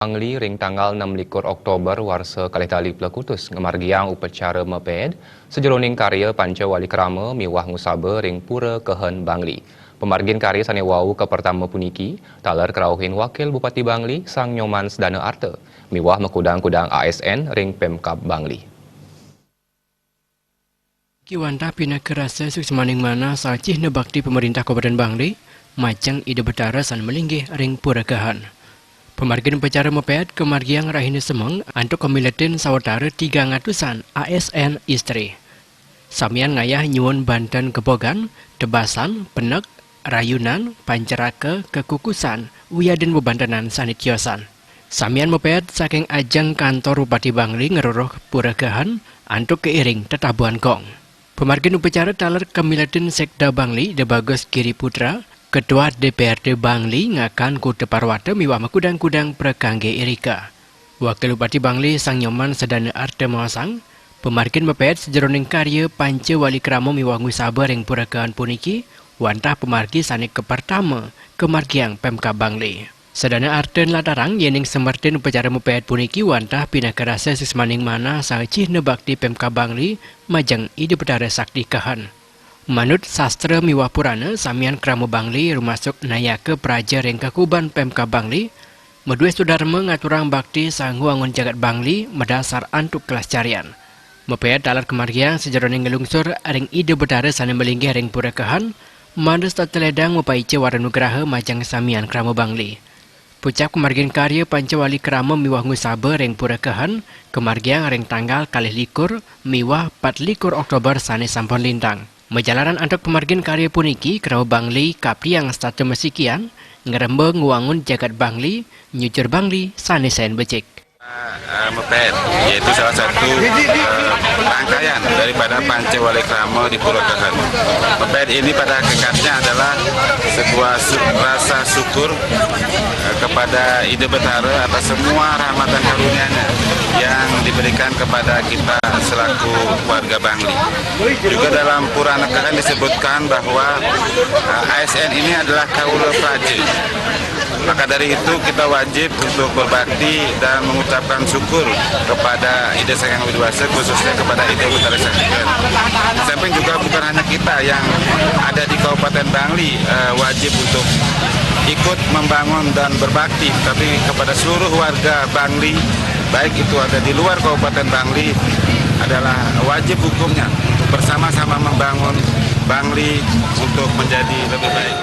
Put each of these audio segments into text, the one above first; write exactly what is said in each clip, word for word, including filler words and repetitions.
Bangli ring tanggal enam likur Oktober warsa kalih tali plekutus ngamargiang upacara meped sajeroning karya panca wali krama miwah ngusaba ring Pura Kehen Bangli. Pamargin karya sane wau kapertama puniki taler karauhin Wakil Bupati Bangli Sang Nyoman Sedana Arta miwah makudang-kudang A S N ring Pemkab Bangli. Ki wantah pinaka rasa suksmaning manah sang cihna bakti Pamarintah Kabupaten Bangli majeng Ida Betara sane malinggih ring Pura Kehen. Pamargin upacara meped kamargiang rahina semeng antuk kamiletin sawatara tigang atusan A S N istri. Samian ngayah nyuun banten kebogan, tebasan, penek, rayunan, panceraka, kekukusan, wiadin bebantenan sane tiosan. Samian meped saking ajeng kantor Bupati Bangli ngruruh Pura Kehen antuk kairing tetabuhan gong. Pamargin upacara taler kamiletin Sekda Bangli, Ida Bagus Giri Putra, Ketua D P R D Bangli, ngakan Kuta Parwata miwah makudang-kudang prakangge irika. Wakil Bupati Bangli Sang Nyoman Sedana Arta maosang, pamargin meped sajeroning karya panca wali krama miwah ngusaba ring Pura Kehen puniki wantah pamargi sane kapertama kamargiang Pemkab Bangli. Sedana Arta nlatarang yening samertin upacara meped puniki wantah pinaka rasa suksmaning manah sang cihna bakti Pemkab Bangli majeng Ida Betara Sakti Kehen. Manut sastra miwah purana, samian krama Bangli rumasuk nayaka praja ring kakuban Pemkab Bangli, madue sudarma ngaturang bakti sang ngwangun jagat Bangli madasar antuk kelestarian. Meped taler kamargiang sajeroning nglungsur ring Ida Betara sane malinggih ring Pura Kehen, mangda teteledan mapaica wara nugraha majeng samian krama Bangli. Pucap kamargin karya panca wali krama miwah ngusaba ring Pura Kehen, kamargiang ring tanggal kalih likur miwah pat likur Oktober sane sampun lintang. Majalaran antuk pamargin karya puniki, krama Bangli kaptiang setata masikian, ngremba ngwangun jagat Bangli, nyujur Bangli sane sayan becik. Eh, meped, yaitu salah satu, eh, rangkaian daripada panca wali krama di Pura Kehen. Meped ini pada hakikatnya adalah sebuah su-, rasa syukur, eh, kepada Ida Betara atas semua rahmat dan karunia-Nya yang diberikan kepada kita selaku warga Bangli. Juga dalam Purana Kehen disebutkan bahwa, eh, A S N ini adalah kaula praja. Maka dari itu, kita wajib untuk berbakti dan mengucapkan syukur kepada Ida Sang Hyang Widhi Wasa, khususnya kepada Ida Betara Sakti Kehen. Di samping juga bukan hanya kita yang ada di Kabupaten Bangli, eh, wajib untuk ikut membangun dan berbakti, tapi kepada seluruh warga Bangli, baik itu ada di luar Kabupaten Bangli, adalah wajib hukumnya untuk bersama-sama membangun Bangli untuk menjadi lebih baik.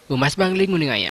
Umas Bangli nguning ayam.